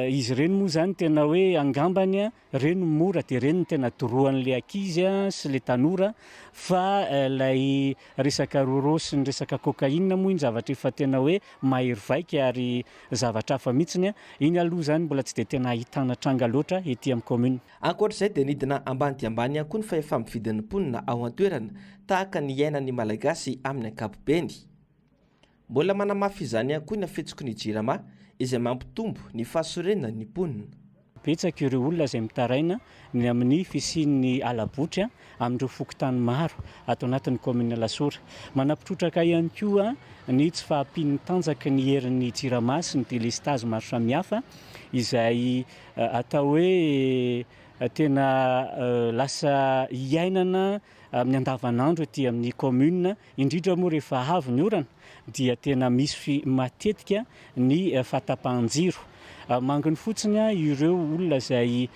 S19: izy ireny moa izany tena hoe angambany ireny no mora dia ireny no tena doroan'ilay ankizy sy ilay tanora fa ilay resaka roro sy ny resaka cocaïne moa iny zavatra efa tena hoe mahery vaika ary zavatra hafa mihitsiny. Iny aloha izany mbola tsy dia tena ahitana tranga loatra ety amin'ny commune.
S4: Ankoatra izay dia nidina ambany dia ambany ihany koa ny fahefa-mividin'ny mponina ao an-toerana tahaka ny iainan'ny Malagasy amin'ny ankapobeny. Mbola manamafy izany ihany koa ny hafetsoky ny Jirama izay mampitombo ny fahasorenan'ny mponina.
S19: Betsaka ireo olona izay mitaraina ny amin'ny fisian'ny hala-botry amin'ireo fokontany maro ato anatin'ny kaominina Alasora. Manampy trotraka ihany koa ny tsy fahampian'ny tanjaky ny herin'ny Jirama sy ny delestazy maro samihafa izay Atao hoe tena lasa iainana amin'ny andavanandro aty amin'ny commune, indrindra moa rehefa avy ny orana dia tena misy matetika ny fahatapahan-jiro. Manginy fotsiny ireo olona izay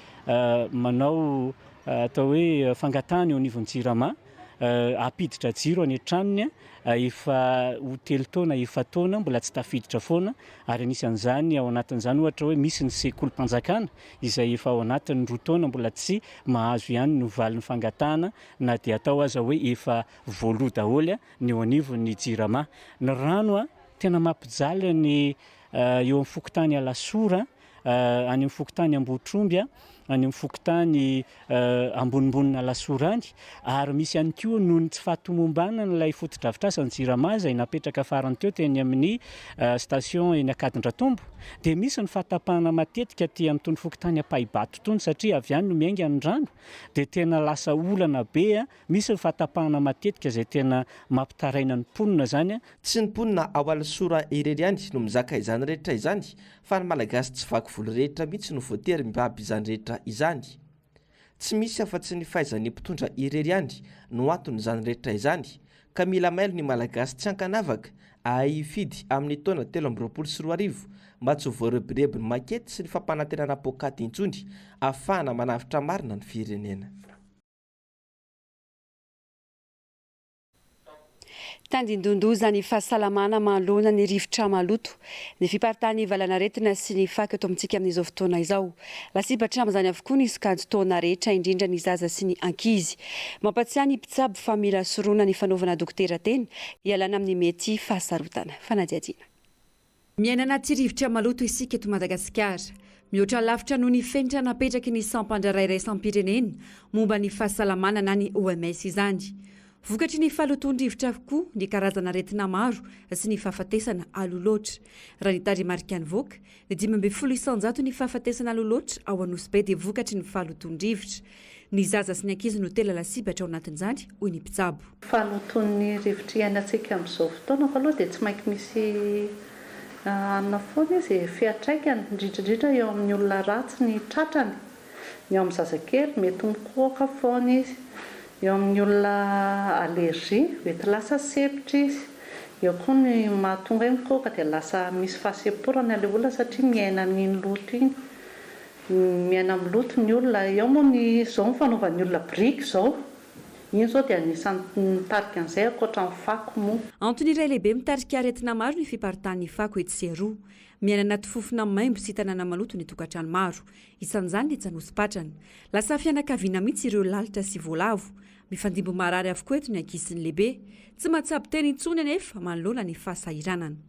S19: manao atao hoe fangatahana eo anivon'ny jirama hampiditra jiro any an-tranony efa ho telo taona, efa-taona mbola tsy tafiditra foana ary anisan'izany ao anatin'izany ohatra hoe misy ny sekolim-panjakana izay efa ao anatin'ny roa taona mbola tsy mahazo ihany ny valin'ny fangatahana na dia atao aza hoe efa voaloa daholo ny eo anivon'ny Jirama. Ny rano tena mampijaly ny eo amin'ny fokontany Alasora any amin'ny fokontany Ambohitromby, any amin'ny fokontany ambonimbonin'Alasora any, ary misy ihany koa noho ny tsy fahatomombanan'ilay fotodrafitrasa ny Jirama izay napetraka farany teo teny amin'ny station eny Ankadindratombo, dia misy ny fahatapahana matetika aty amin'itony fokontany Ampahibato itony satria avy any no miainga ny rano, dia tena lasa olana be, misy ny fahatapahana matetika izay tena mampitaraina ny mponina izany.
S4: Tsy ny mponina ao Alasora irery ihany no mizaka izany rehetra izany fa ny Malagasy tsy vaky volo rehetra mihitsy no voatery mibaby izany rehetra izany. Tsy misy afa-tsy ny fahaizan'ny mpitondra irery ihany no anton'izany rehetra izany ka mila mailo ny Malagasy tsy ankanavaka ahay hifidy amin'ny taona 2023 mba tsy ho voarebirebin'ny makety sy ny fampanantenana poakaty intsony ahafahana manavotra marina ny firenena.
S1: Tandindon-doza ny fahasalamana manoloana ny rivotra maloto, ny fiparitahan'ny valanaretina sy ny fako eto amintsika amin'izao fotoana izao. Lasibatra amin'izany avokoa ny sokajin-taona rehetra, indrindra ny zaza sy ny ankizy. Mampatsiahy ny mpitsabo fa mila sorohina ny fanaovana dokotera tena, hialana amin'ny mety fahasarotana. Fanadihadiana. Miaina anaty rivotra maloto isika eto Madagasikara. Mihoatra lavitra noho ny fenitra napetraky ny sampan-draharaha iraisam-pirenena momba ny fahasalamana na ny OMS izany. Vokatry ny fahalotoan-drivotra avokoa ny karazan'aretina maro sy ny fahafatesana aloha loatra. Raha ny tarehimarika nivoaka, ny 15% ny fahafatesana aloha loatra ao Anosibe dia vokatry ny fahalotoan-drivotra. Ny zaza sy ny ankizy no tena lasibatra ao anatin'izany, hoy ny mpitsabo.
S20: Fahalotoan'ny rivotra iainantsika amin'izao fotoana aloha dia tsy mainky misy hanina foana izy e, fiantraikany, indrindra indrindra eo amin'ny olona ratsy ny tratrany, ny eo amin'ny zazakely mety mikohoka foana izy, eo amin'ny olona allergie mety lasa sempotra izy, eo koa ny mahatonga hoe mikohoka dia lasa misy fahasemporana ilay olona satria miaina amin'iny loto iny, miaina amin'ny loto ny olona, eo moa ny izao ny fanaovan'ny olona biriky izao. Iny izao dia anisan'ny mitarika an'izay ankoatra ny fako moa.
S1: Antony iray lehibe mitarika aretina maro ny fiparitahan'ny fako etsy sy eroa. Miaina anaty fofona maimbo sy tanàna maloto ny tokantrano maro. Isan'izany ny etsy Anosipatrana. Lasa fianakaviana mihitsy ireo lalitra sy voalavo. Mifandimby marary avokoa eto ny ankizy sy ny lehibe. Tsy mahatsabo tena intsony anefa manoloana ny fahasahiranana.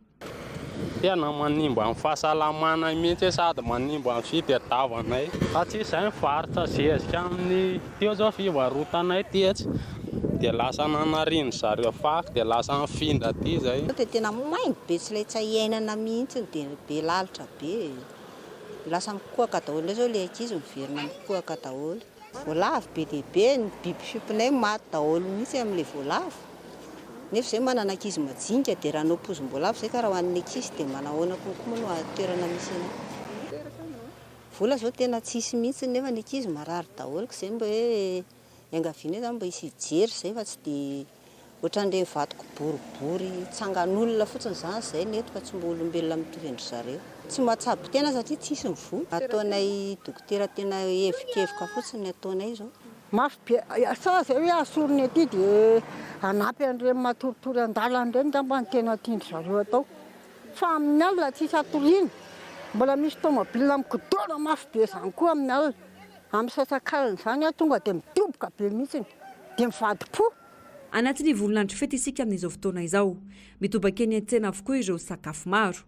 S21: Tena manimba ny fahasalamanay mihitsy sady manimba ny fitadiavanay. Fa tsy izay mivarotra zezika amin'ny teo izao fivarotanay tetsy dia lasa nanariany zareo fako dia lasa nifindra aty izay.
S22: Dia tena maimbo be tsy ilay tsy hay iainana mihitsy dia be lalitra be e. Lasa mikohaka daholo indray izao ilay ankizy miverina mikohaka daholo. Voalavo be dia be, ny biby fiompinay maty daholo mihitsy amin'ilay voalavo. Nefa izay manana ankizy majinika dia raha hanao pozim-boalavo izay ka raha ho an'ny ankizy dia manahoana konko moa no toerana misy anay. Vola izao tena tsisy mihitsy nefa ny ankizy marary daholo ka izay mba hoe iangavianay izany mba hisy hijery izay fa tsy dia Ohatran'ireny vato kiboribory tsangan'olona fotsiny izany izay ny eto fa tsy mba olombelona mitovy an-dry zareo. Tsy mahatsabo tena satria tsisy ny vola. Ataonay dokotera tena evikevoka fotsiny ny ataonay izao.
S23: Mafy be, sa izay hoe asorina ety dia hanampy an'ireny matoritory an-dalana ireny angamba no tena tian-dry zareo atao. Fa amin'ny alina tsisy hatoriana. Mbola misy tomobile mikodona mafy be izany koa amin'ny alina. Amin'ny misasakalina izany aho tonga dia midoboka be mihitsy dia mivadi-po.
S1: Anatin'ny volon'andro fety isika amin'izao fotoana izao. Mitobaka eny an-tsena avokoa ireo sakafo maro.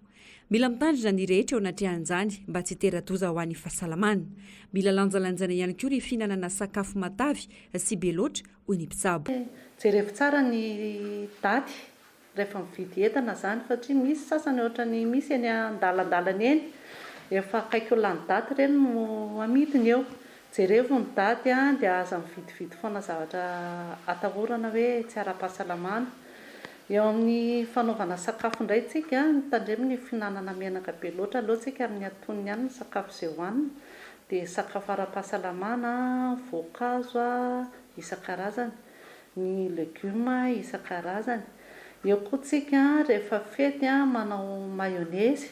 S1: Mila mitandrina ny rehetra eo anatrehan'izany mba tsy hitera-doza ho an'ny fahasalamana. Mila lanjalanjaina ihany koa ny fihinanana sakafo matavy sy be loatra, hoy ny mpitsabo.
S20: Jerevo tsara ny daty Rehefa mividy entana zany satria misy sasany ohatrany misy eny andalandalana eny efa akaiky ho lany daty ireny no amidiny eo. Jerevo ny daty an dia aza mividividy foana zavatra atahorana hoe tsy ara-pahasalamana. Eo amin'ny fanaovana sakafo indray tsika, mitandremo ny fihinanana menaka be loatra, aleo tsika amin'ny antonony ihany ny sakafo izay hohanina dia sakafo ara-pahasalamana, voankazo isan-karazany. ny legioma isan-karazany. Eo koa tsika rehefa fety manao mayonnaise,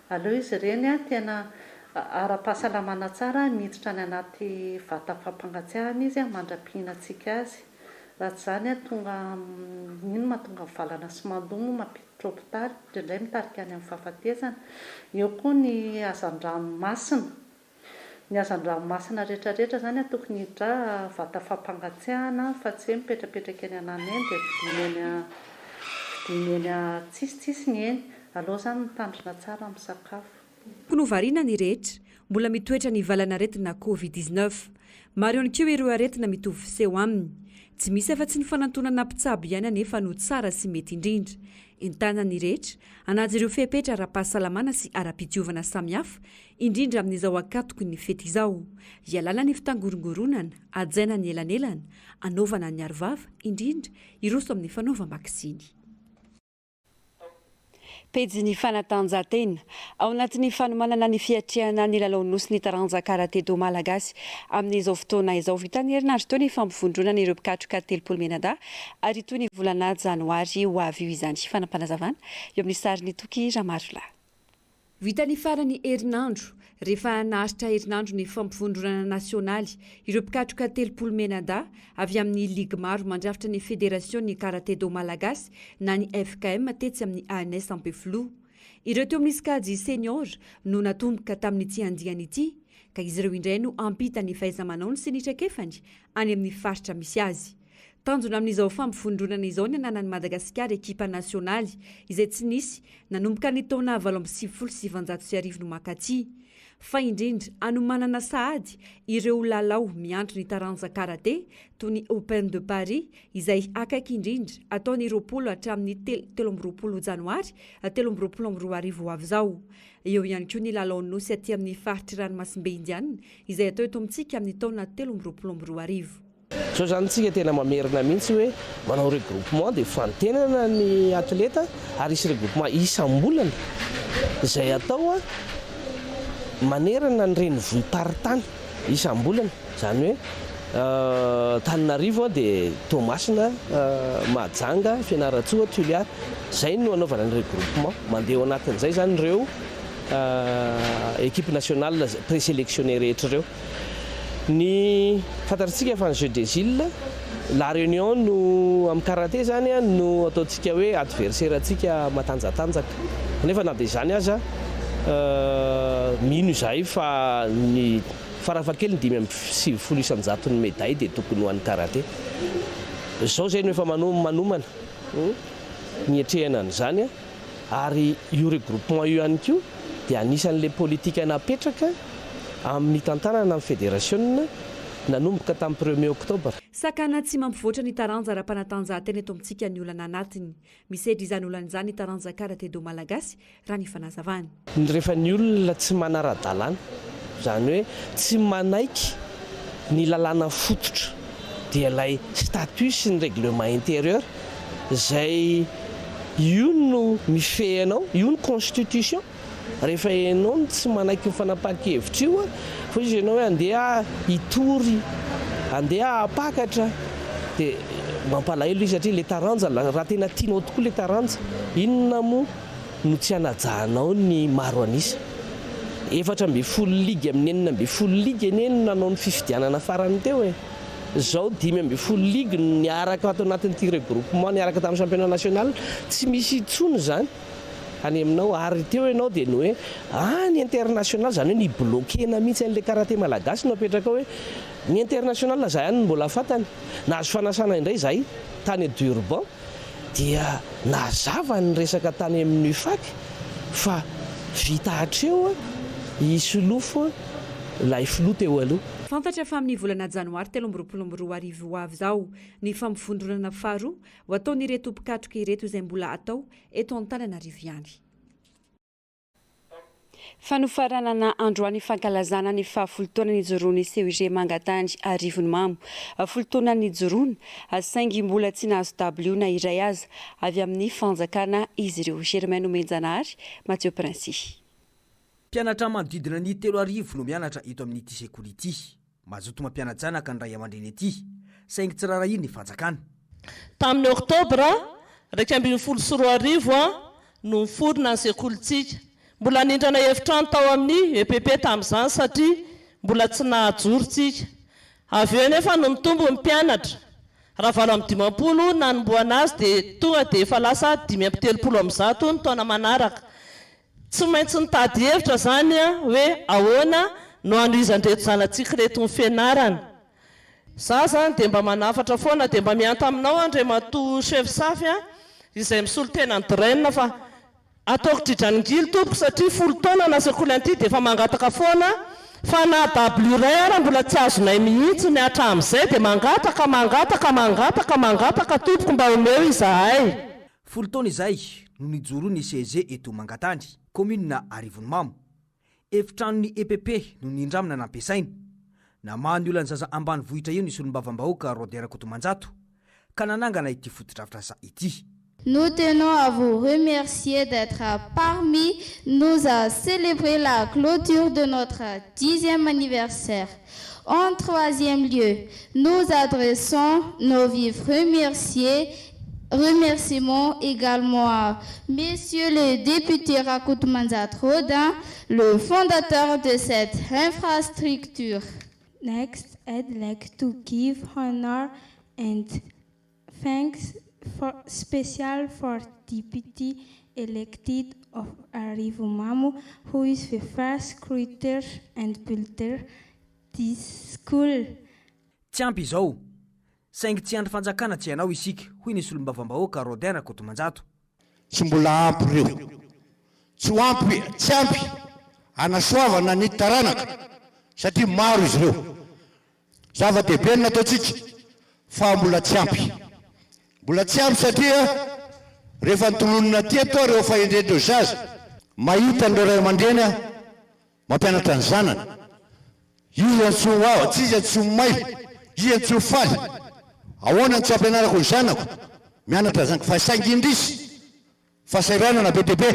S20: aleo izy ireny tena ara-pahasalamana tsara miditra any anaty vata fampangatsiahana izy mandra-pihinantsika azy. Raha tsy izany tonga iny no mahatonga mivalana sy mandoa moa mampiditra hopitaly, indraindray mitarika any amin'ny fahafatesana. Eo koa ny hazandranomasina. Ny hazandranomasina rehetra rehetra zany tokony hiditra vata fampangatsiahana fa tsy hoe mipetrapetraka eny an'anona eny dia vidiana eny a vidiana eny an-tsisitsisiny eny. Aleo zany mitandrina tsara amin'ny sakafo.
S1: Tokony ho variana ny rehetra, mbola mitoetra ny valan'aretina Covid 19. Maro ihany koa ireo aretina mitovy fiseho aminy. Tsy misy afa-tsy ny fanantonana mpitsabo ihany anefa no tsara sy mety indrindra. Entanina ny rehetra hanaja ireo fepetra ara-pahasalamana sy ara-pidiovana samihafa indrindra amin'izao ankatoky ny fety izao. Hialana ny fitangorongoronana, hajaina ny elanelana, hanaovana ny arovava, indrindra hiroso amin'ny fanaovam-baksiny. Pejin'ny fanatanjahantena. Ao anatin'ny fanomanana ny fiatrehana ny lalaon'ny Nosy ny taranja Karate-Do malagasy amin'izao fotoana izao. Vita ny herinandro teo ny fampivondronana ireo mpikatroka 30 mianadahy ary hitohy ny volana janoary ho avy io izany. Fanapanazavana eo amin'ny sarin'i Toky Ramarolahy. Vita ny faran'ny herinandro, rehefa naharitra herinandro ny fampivondronana nasionaly, ireo mpikatroka 30 mianadahy avy amin'ny ligy maro mandrafitra ny Federasion'ny Karate-Do Malagasy na ny FKM tetsy amin'ny ANS Ampefiloha. Ireo teo amin'ny sokajy senior no natomboka tamin'ity andiany ity, ka izy ireo indray no hampita ny fahaiza-manaony sy ny traikefany any amin'ny faritra misy azy. Tanjona amin'izao fampivondronana izao ny hananan'i Madagasikara ekipa nasionaly izay tsy nisy nanomboka ny taona 1998 no mankaty. Fa indrindra hanomanana sahady ireo lalao miandry ny taranja karate toy ny Open de Paris izay akaiky indrindra atao ny 20 hatramin'ny 23 janoary 2023 ho avy izao. Eo ihany koa ny lalaon'ny Nosy aty amin'ny faritry ranomasimbe Indiana izay atao eto amintsika amin'ny taona 2023.
S5: Zao zany tsika tena mamerina mihitsy hoe manao regroupement dia fantenana ny atleta ary hisy regroupement isam-bolana izay atao manerana ny renivohi-paritany isam-bolana, izany hoe Antananarivo dia Toamasina, Mahajanga, Fianarantsoa, Toliara, izay no anaovana ny regroupement, mandeha ao anatin'izay izany ireo équipe nationale présélectionnée rehetra ireo. Ny fantatritsika fa ny jeux des îles, La Réunion no amin'ny karate zany no ataontsika hoe adversaire antsika matanjatanjaka. Kanefa na dia izany aza mino izahay fa ny farafahakeliny 95 isan-jaton'ny médaille dia tokony ho an'ny karate. Izao izay no efa manomana ny hiatrehana an'izany. Ary io regroupement io ihany koa dia anisan'ilay politika napetraka amin'ny hitantanana ny federasiona nanomboka tamin'ny premier octobre.
S1: Sakana tsy mampivoatra ny taranja ara-panatanjahantena eto amintsika ny olana anatiny. Misedra izany olana izany ny taranja karate-do malagasy, raha ny fanazavany.
S5: Rehefa ny olona tsy manara-dalàna, izany hoe tsy manaiky ny lalàna fototra dia ilay statut sy ny règlement intérieur izay io no mifehy anao, io ny constitution, rehefa ianao no tsy manaiky io fanapahan-kevitra io, fa izy ianao hoe andeha hitory, andeha hampakatra dia mampalahelo izy satria ilay taranja raha tena tianao tokoa ilay taranja, inona moa no tsy hanajanao ny maro an'isa. 14 ligy amin'ny 16 ligy anie no nanao ny fifidianana farany teo e! Izao 15 ligy no niaraka ato anatin'ity regroupement niaraka tamin'ny championnat national, tsy misy intsony izany any aminao ary teo ianao dia ny hoe any international, izany hoe ni-bloquer-na mihitsy an'ilay karate malagasy no apetraka ao hoe ny international izahay ihany no mbola fantany. Nahazo fanasana indray izahay tany Durban. dia nazava ny resaka tany amin'ny UFAC fa vita hatreo i Solofo ilay filoha teo aloha.
S1: Fantatra fa amin'ny volana janoary 2023 ho avy izao ny fampivondronana faharoa ho ataon'ireto mpikatroka ireto izay mbola atao eto Antananarivo ihany. Fanofaranana androany fankalazana ny fahafolo taona nijoroan'ny CEG Mangatany Arivonimamo. Folo taona nijoroana, saingy mbola tsy nahazo dabilio na iray aza avy amin'ny fanjakana izy ireo. Germain Nomenjanahary, Mathieu Princi.
S6: Mpianatra manodidina ny 3000 no mianatra eto amin'ity sekoly ity. Mazoto mampiana-janaka ny ray aman-dreny ety, saingy tsy rarahian'ny fanjakana.
S8: Tamin'ny Oktobra 2011 no niforona ny sekolintsika. Mbola nindrana efitrano tao amin'ny EPP tamin'izany satria mbola tsy nahajoro tsika. Avy eo anefa no nitombo ny mpianatra. Raha 58 nanombohana azy dia tonga dia efa lasa 135 ny taona manaraka. Tsy maintsy nitady hevitra izany hoe ahoana no hanohizan'ireto zanatsika ireto ny fianarana. Za zany dia mba manafatra foana dia mba mihanta aminao Andriamatoa Chef Safy a, izay misolo tena ny DREN fa ataoko dridran'ingily tompoko satria folo taona na sekoly an'ity dia efa mangataka foana fa na W iray ara mbola tsy azonay mihitsy ny hatramin'izay dia mangataka mangataka mangataka mangataka tompoko mba omeo izahay.
S6: Folo taona izay no nijoroan'ny CEG eto Mangatany, kaominina Arivonimamo. Efitranon'ny EPP no nindramina nampiasaina. Namaha ny olan'ny zaza ambanivohitra io ny solombavambahoaka Rode Rakotomanjato, ka nanangana ity fotodrafitrasa ity.
S9: Nous tenons à vous remercier d'être parmi nous à célébrer la clôture de notre dixième anniversaire. En troisième lieu, nous adressons nos vifs remercier, remerciements également à Monsieur le député Rakotomanjato Rodin, le fondateur de cette infrastructure.
S10: Next, I'd like to give honor and thanks for special for deputy elected of Arivonimamo, who is the first creator and builder this school.
S6: Tsy ampy izao, saingy tsy hiandry fanjakana tsy hanao isika, hoy ny solombavambahoaka Rodin Rakotomanjato.
S11: Tsy mbola ampy ireo. Tsy ho ampy, tsy ampy hanasoavana ny taranaka satria maro izy ireo. Zava-dehibe ny nataontsika fa mbola tsy ampy. Mbola tsy ampy satria rehefa notolonina teto ireo fahendren'ireo zaza, mahita an'ireo ray aman-dreny aho mampianatra ny zanany. Iza no tsy ho aho, tsy iza no tsy ho may, iza no tsy ho faly. Ahoana no tsy hampianarako ny zanako mianatra zanako fa saingy indrisy fahasahiranana be dia be.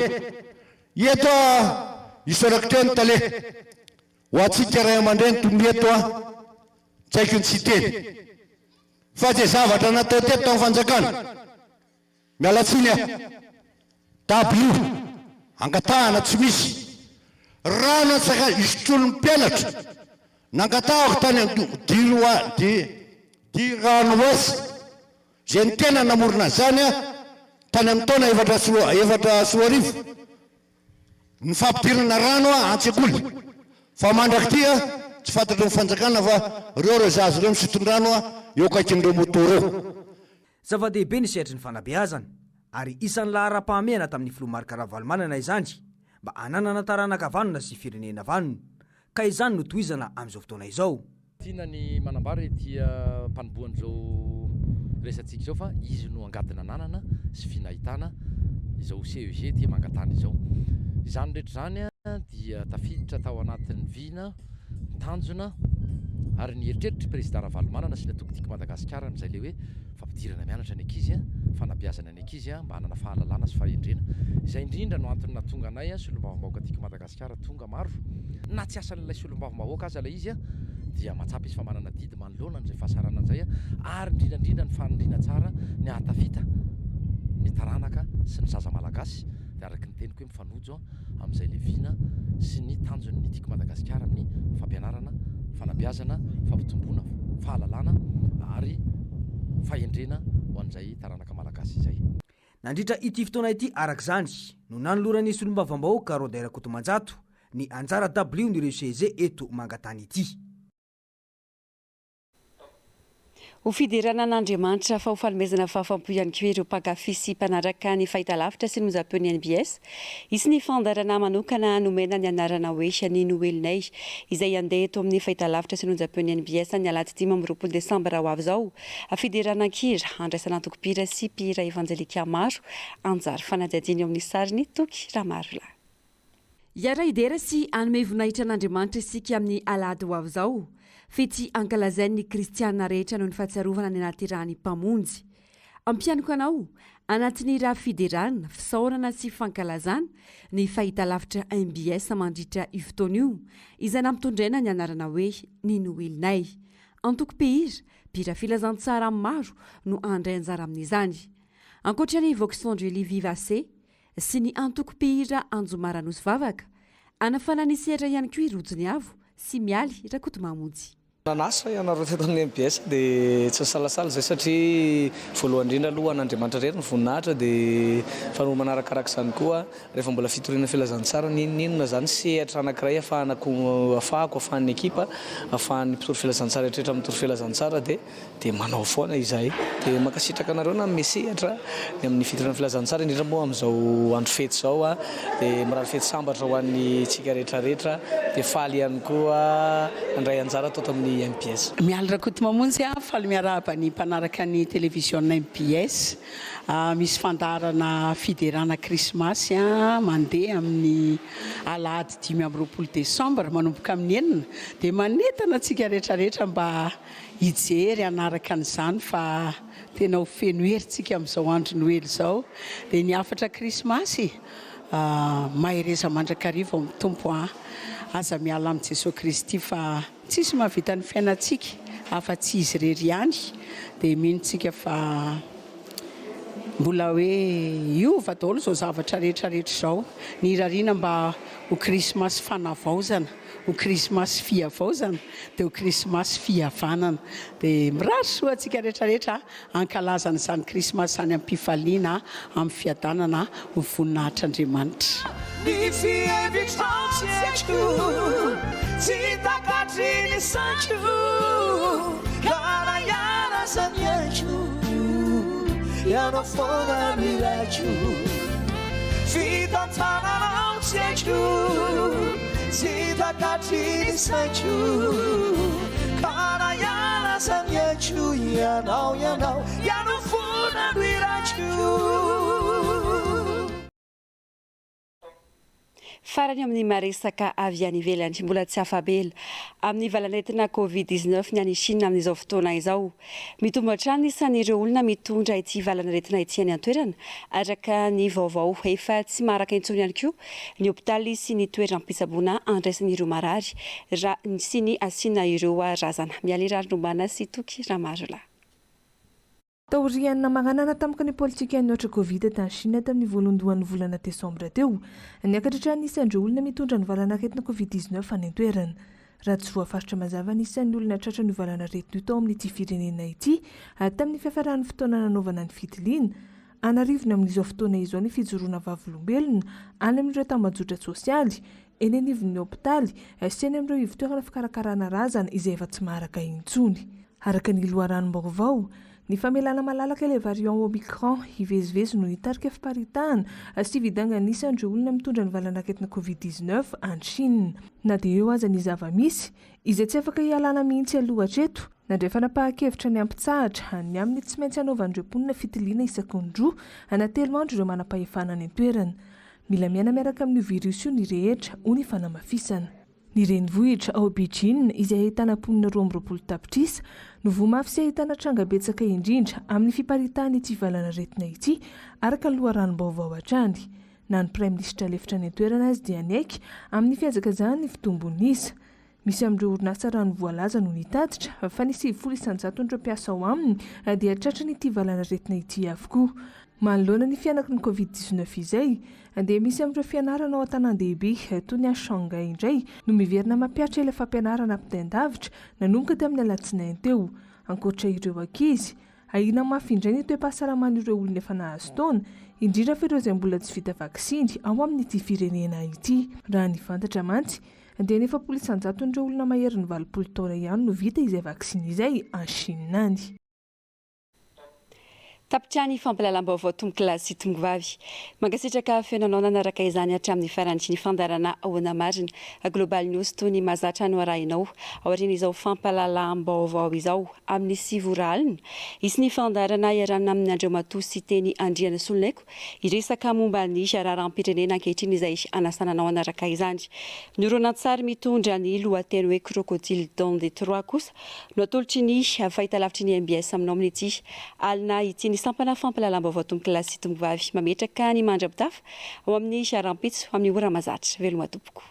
S11: Eto aho isaorako teo ny tale. Ho antsika ray aman-dreny tonga eto aho, tsy haiko ny tsy hiteny fa izay zavatra natao teto tamin'ny fanjakana, miala tsiny aho, dabilio, angatahana tsy misy, rano antsaka isotroin'ny mpianatra, nangatahako tany Diranoes, izay ny tena namorona an'izany aho tany amin'ny taona 2004. Ny fampidirana rano an-tsekoly fa mandrak'ity tsy fantatry ny fanjakana fa reo ireo zaza ireo misinton-drano eo akaikin'ireo moto ireo.
S6: Zava-dehibe ny sehatry ny fanabeazana ary isan'ny laharam-pahamehana tamin'ny filoha Marc Ravalomanana izany mba hananana taranaka vanona sy firenena vanona ka izany no tohizana amin'izao fotoana izao.
S24: Tiana ny manambara ety am-panombohan'izao resatsika izao fa izy no angady nananana sy vy nahitana izao CEG ety Mangatany izao. Izany rehetra izany dia tafiditra tao anatin'ny vina, ny tanjona ary ny eritreritr'i Prezida Ravalomanana sy ny antoko Tiako Madagasikara amin'izay ilay hoe fampidirana mianatra ny ankizy, fanabeazana ny ankizy mba hanana fahalalana sy fahendrena. Izay indrindra no antony nahatonga anay solombavambahoaka Tiako Madagasikara tonga maro na tsy asan'ilay solombavambahoaka aza ilay izy dia mahatsapa izy fa manana adidy manoloana an'izay fahasaranana izay ary indrindra indrindra ny faniriana tsara ny hahatafita ny taranaka sy ny zaza malagasy dia araka ny teniko hoe mifanojo amin'izay ilay vina sy ny tanjon'ny Tiako Madagasikara amin'ny fampianarana, fanabeazana, fampitomboana fahalalana ary fahendrena ho an'izay taranaka malagasy izay.
S6: Nandritra ity fotoana ity araka izany no nanoloran'ny solombavambahoaka Rodin Rakotomanjato ny anjara dabilion'ireo CEG eto Mangatany ity.
S1: Ho fiderana an'Andriamanitra fa ho fanomezana fahafampo ihany koa ireo mpankafy sy mpanaraka ny fahitalavitra sy ny onjam-peon'ny NBS. Hisy ny fandaharana manokana nomena ny anarana hoe Ny Noelinay izay handeha eto amin'ny fahitalavitra sy ny onjam-peon'ny NBS ny alahady 25 desambra ho avy izao. Fiderana an-kira, andraisana antokom-pihira sy mpihira evanjelika maro anjara. Fanadihadiana eo amin'ny sarin'i Toky Ramarolahy. Hiara-hidera sy hanome voninahitra an'Andriamanitra isika amin'ny alahady ho avy izao. Fety ankalazain'ny kristiana rehetra noho ny fahatsiarovana ny nahaterahan'ny Mpamonjy. Ampianiko anao, anatin'ny hira fiderana, fisaorana sy fankalazana, ny fahitalavitra mbs mandritra io fotoana io, izay nampitondraina ny anarana hoe Ny Noelinay. Antoko mpihira, mpihira filazantsara maro no handray anjara amin'izany. Ankoatra ny Vox Angeli Vivace, sy ny antoko mpihira Anjomara Nosy Vavaka. Hanafana ny sehatra ihany koa i Rojo Niavo sy Mialy Rakotomamonjy.
S25: Nanasa ianareo teto amin'ny mbs dia tsy nisalasala izay satria voalohany indrindra aloha an'Andriamanitra irery ny voninahitra dia faharoa manarakaraka izany koa rehefa mbola fitoriana filazantsara n'inon'inona izany sehatra anankiray ahafahana ahafahako ahafahan'ny ekipa ahafahan'ny mpitory filazantsara rehetra mitory filazantsara dia dia manao foana izahay. Dia mankasitraka anareo nanome sehatra ny amin'ny fitoriana filazantsara indrindra moa amin'izao andro fety izao. Dia mirary fety sambatra ho an'ny tsika rehetra rehetra. Dia faly ihany koa nandray anjara tato amin'ny. amin'ny mbs.
S7: Mialy Rakotomamonjy a, faly miarahaba ny mpanaraka ny televiziona mbs. Misy fandaharana fiderana krismasy mandeha amin'ny alahady 25 desambra manomboka amin'ny enina dia manentana antsika rehetra rehetra mba hijery hanaraka an'izany fa tena ho feno hery tsika amin'izao andro noely izao dia ny hafatra krismasy mahereza mandrakariva ao amin'ny Tompo a! Aza miala amin'i Jesoa Kristy fa tsisy mahavita ny fiainantsika afa tsy Izy irery ihany dia mino tsika fa mbola hoe hiova daholo izao zavatra rehetra rehetra izao. Ny irariana mba ho krismasy fanavaozana, ho krismasy fihavaozana dia ho krismasy fihavanana. Dia mirary soa antsika rehetra rehetra hankalaza an'izany Krismasy izany amim-pifaliana, amin'ny fiadanana, ho voninahitr'Andriamanitra.
S12: Ny fihevitrao tsy haiko, tsy takatry ny saiko, ka na hiala aza ny aiko, ianao foana no ilaiko. Fitantananao tsy haiko, tsy takatry ny saiko, ka na hiala aza ny aiko, ianao, ianao, ianao foana no ilaiko.
S1: Farany amin'ny maresaka avy any ivelany, mbola tsy afa-bela amin'ny valanaretina Covid 19 ny any Chine amin'izao fotoana izao. Mitombo hatrany ny isan'ireo olona mitondra ity valanaretina ity any an-toerana, araka ny vaovao. Efa tsy maharaka intsony ihany koa ny hopitaly sy ny toeram-pitsaboana andraisan'ireo marary raha sy ny asiana ireo razana. Mialy Rarinombana sy Toky Ramarolahy.
S13: Taorian'ny namaranana tampoka ny politikan'ny otra Covid tany Shina tamin'ny voalohandohan'ny volana desambra teo, niakatra hatrany ny isan'ireo olona mitondra ny valanaretina Covid 19 any an-toerana. Raha tsy voafaritra mazava ny isan'ny olona tratran'io valanaretina io tao amin'ity firenena ity tamin'ny fiafaran'ny fotoana nanaovana ny fitiliana, an'arivony amin'izao fotoana izao ny fijoroana vavolombelona any amin'ireo tambajotra tsosialy, eny anivon'ny hopitaly sy eny amin'ireo ivontoerana fikarakarana razana izay efa tsy maharaka intsony. Araka ny loharanom-baovao, ny famelana malalaka ilay variant Omicron hivezivezy no nitarika fiparitahana sy fidangan'ny isan'ireo olona mitondra ny valanaretina Covid 19 any Chine. Na dia eo aza ny zava-misy, izay tsy afaka hialana mihitsy aloha hatreto, nandray fanapahan-kevitra ny hampitsahatra ny amin'ny tsy maintsy hanaovan'ireo mponina fitiliana isaky ny roa na telo andro ireo manam-pahefana any an-toerana. Mila miaina miaraka amin'io virus io ny rehetra, hoy ny fanamafisana. Ny renivohitra ao Beijing, izay ahitana mponina 22 tapitrisa, no voa mafy sy ahitana tranga betsaka indrindra amin'ny fiparitahan'ity valanaretina ity, araka ny loharanom-baovao hatrany. Na ny praiminisitra lefitra any an-toerana aza dia niaiky amin'ny fihazakazahan'ny fitombon'ny isa. Misy amin'ireo orinasa raha ny voalaza no nitatitra fa ny 90 isan-jaton'ireo mpiasa ao aminy dia tratran'ity valanaretina ity avokoa. Manoloana ny fihanaky ny Covid 19 izay dia misy amin'ireo fianarana ao an-tanàn-dehibe toy ny any Shanghai indray no miverina mampihatra ilay fampianarana ampitain-davitra nanomboka tamin'ny alatsinainy teo. Ankoatra ireo ankizy, ahiana mafy indray ny toe-pahasalaman'ireo olona efa nahazo taona, indrindra fa ireo izay mbola tsy vita vaksiny ao amin'ity firenena ity. Raha ny fantatra mantsy dia ny 40 isan-jaton'ireo olona maherin'ny 80 taona ihany no vita izay vaksiny izay any Chine any.
S1: Tapitra ny fampahalalam-baovao tompokolahy sy tompovavy. Mankasitraka feno anao nanaraka izany hatramin'ny farany. Ny fandaharana Ahoana Marina? Global News toy ny mahazatra no arahinao aorian'izao fampahalalam-baovao izao amin'ny sivy ora alina. Hisy ny fandaharana iarahana amin'i Andriamatoa Siteny Andrianasoloniaiko Hiresaka momba ny raharaham-pirenena ankehitriny izay hanasana anao hanaraka izany. Ny horonantsary mitondra ny lohateny hoe Crocodile Dundee 3 kosa no atolotry ny fahitalavitry ny mbs aminao amin'ity alina ity. Ny sampana fampahalalam-baovao tompokolahy sy tompovavy mametraka ny mandra-pitafa ao amin'ny rahampitso amin'ny ora mahazatra. Veloma tompoko.